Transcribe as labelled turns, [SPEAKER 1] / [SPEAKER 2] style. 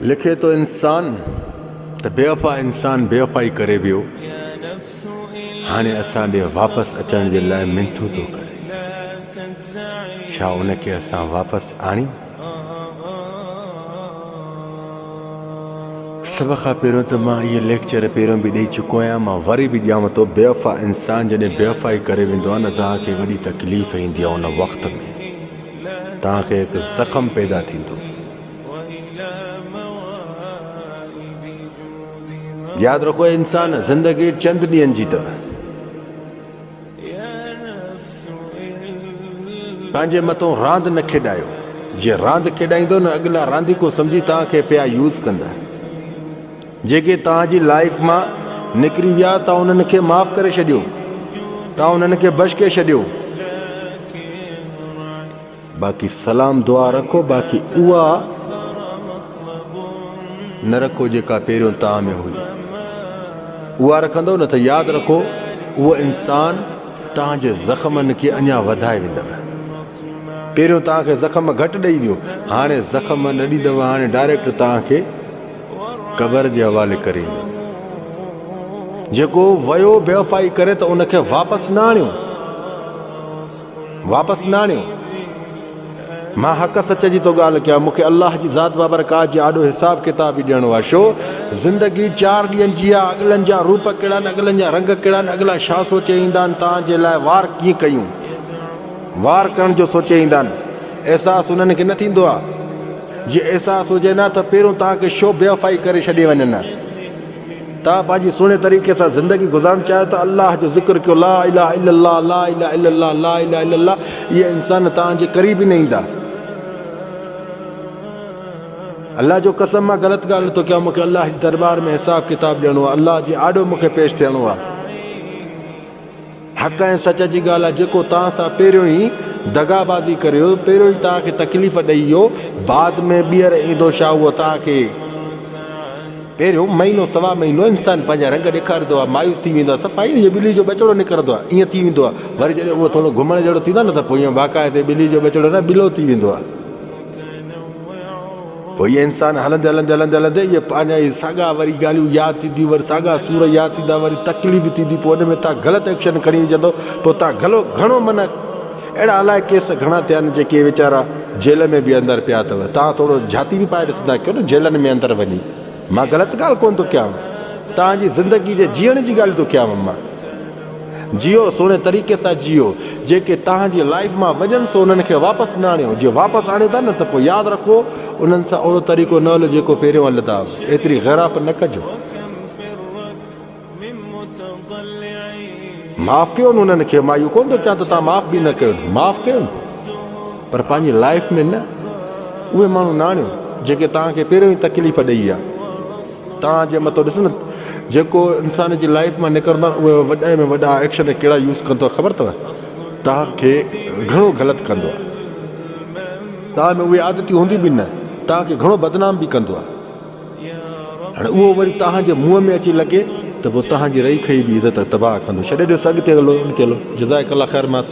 [SPEAKER 1] لکي ٿو انسان ته بيوفا انسان بيوفائي ڪري ويو هاڻي اسان ڏي واپس اچڻ جي لاء منٿون ٿو ڪري ڇا ان کي اسان واپس آڻيون؟ سڀ کان پهريون ته مان اهي ليڪچر پهريون به ڏئي چڪو آهيان مان وري به ڏيانو ٿو بيوفا انسان جڏهن بيوفائي ڪري ويندو آهي نه توهان کي وڏي تڪليف ايندي آهي ان وقت ۾ توهان کي هڪ زخم پيدا ٿيندو. ياد رکو اي انسان زندگي چند ڏينهن جي اٿو. پنهنجي مٿون راند نه کيڏايو. جي راند کيڏائيندو نه اڳلا رانديڪو سمجهي توهان کي پيا يوز ڪندا. جيڪي توهان جي لائيف مان نڪري ويا توهان انهن کي معاف ڪري ڇڏيو. توهان انهن کي بخشي ڇڏيو. باقي سلام دعا رکو باقي اها نه رکو جيڪا پهريون توهان ۾ هئي اها رکندو نه ته ياد رکو اهو انسان توهان جي زخمن کي اڃا وڌائي ويندو پهريون توهان کي زخم گهٽ ڏئي ويو هاڻي زخم نه ڏيندو هاڻي ڊائريڪٽ توهان کي قبر جي حوالي ڪري ايندو جيڪو ويو بيوفائي ڪري ته ان کي واپس نه آڻيو واپس نه آڻيو. مان حق سچ جي ٿو ڳالهه ڪيان، مون کي الله جي ذات بابرڪات جي آڏو حساب ڪتاب ئي ڏيڻو آهي. شو زندگي چار ڏينهن جي آهي، اڳلن جا روپ ڪهڙا آهن، اڳلن جا رنگ ڪهڙا آهن، اڳلا ڇا سوچي ايندا آهن، توهان جي لاء وار ڪيئن ڪيون، وار ڪرڻ جو سوچي ايندا آهن، احساس انهن کي نه ٿيندو آهي. جي احساس هجي نه ته پهريون توهان کي شو بيوفائي ڪري ڇڏي وڃن ها. توهان پنهنجي سهڻي طريقي سان زندگي گذارڻ چاهيو ته الله جو ذڪر ڪيو لا اله الا الله لا اله الا الله لا اله الا الله اهي انسان توهان جي قريب ئي نه ايندا. الله جو قسم مان غلط ڳالهه نٿو ڪيان مون کي الله جي دربار ۾ حساب ڪتاب ڏيڻو آهي الله جي آڏو مون کي پيش ٿيڻو آهي. حق ۽ سچ جي ڳالهه آهي، جيڪو توهان سان پهريون ئي دغابازي ڪري ويو، پهريون ئي توهان کي تڪليف ڏئي ويو، بعد ۾ ٻيهر ايندو ڇا اهو توهان کي؟ پهريون مهينو سوا مهينو انسان پنهنجا رنگ ڏيکاريندو آهي، مايوس ٿي ويندو آهي، صفا ائين جيئن ٻلي جو ٻچڙو نڪرندو آهي، ائين ٿي ويندو آهي، وري جڏهن اهو ٿورو گهمڻ جهڙو ٿيندو آهي نه ته پوء ائين باقاعدي ٻلي جو ٻچڙو نه ٻلو ٿي ويندو آهي. پوء اهي انسان هلندي هلندي هلندي هلندي اهي پنهنجا اهي ساڳا وري ڳالهيون ياد ٿينديون وري ساڳا سور ياد ٿيندا وري تڪليف ٿيندي پوء ان ۾ تان غلط ايڪشن کڻي وجهندو پوء تان گهلو گهڻو من اهڙا الائي ڪيس گهڻا ٿيا آهن جيڪي ويچارا جيل ۾ به اندر پيا اٿو تان ٿورو جھاتي به پائي ڏسندا ڪيو نه جيلن ۾ اندر وڃي مان غلط ڳالهه ڪونه ٿو ڪيان تان جي زندگي جي جيئڻ جي ڳالهه ٿو ڪيان مان. جيئو سهڻي طريقي سان جيئو جيڪي توهان جي لائيف مان وڃن سو انهن کي واپس نه آڻيو جي واپس آڻيو ٿا نه ته پوء ياد رکو انهن سان اهڙو طريقو نه هليو جيڪو پهريون هلندا هئا ايتري غيرائپ نه ڪجو. معاف ڪيو انهن کي مان اهو ڪونه ٿو چوان ته توهان معاف به نه ڪيو معاف ڪيو پر پنهنجي لائيف ۾ نه اهي ماڻهو نه آڻيو جيڪي توهان کي پهريون ئي تڪليف ڏئي ويا. توهان جي مٿو ڏس نه جيڪو انسان جي لائيف مان نڪرندو آهي اهي وڏي ۾ وڏا ايڪشن ڪهڙا يوز ڪندو آهي خبر اٿو توهان کي گهڻو غلط ڪندو آهي توهان ۾ اهي عادتيون هونديون به نه توهان کي گهڻو بدنام به ڪندو آهي هاڻي اهو وري توهان جي منهن ۾ اچي لڳي ته پوء توهان جي رهي کهي به عزت تباهه ڪندو ڇڏي ڏيوس اڳتي هلو اڳتي هلو جزاڪ الله خير مان.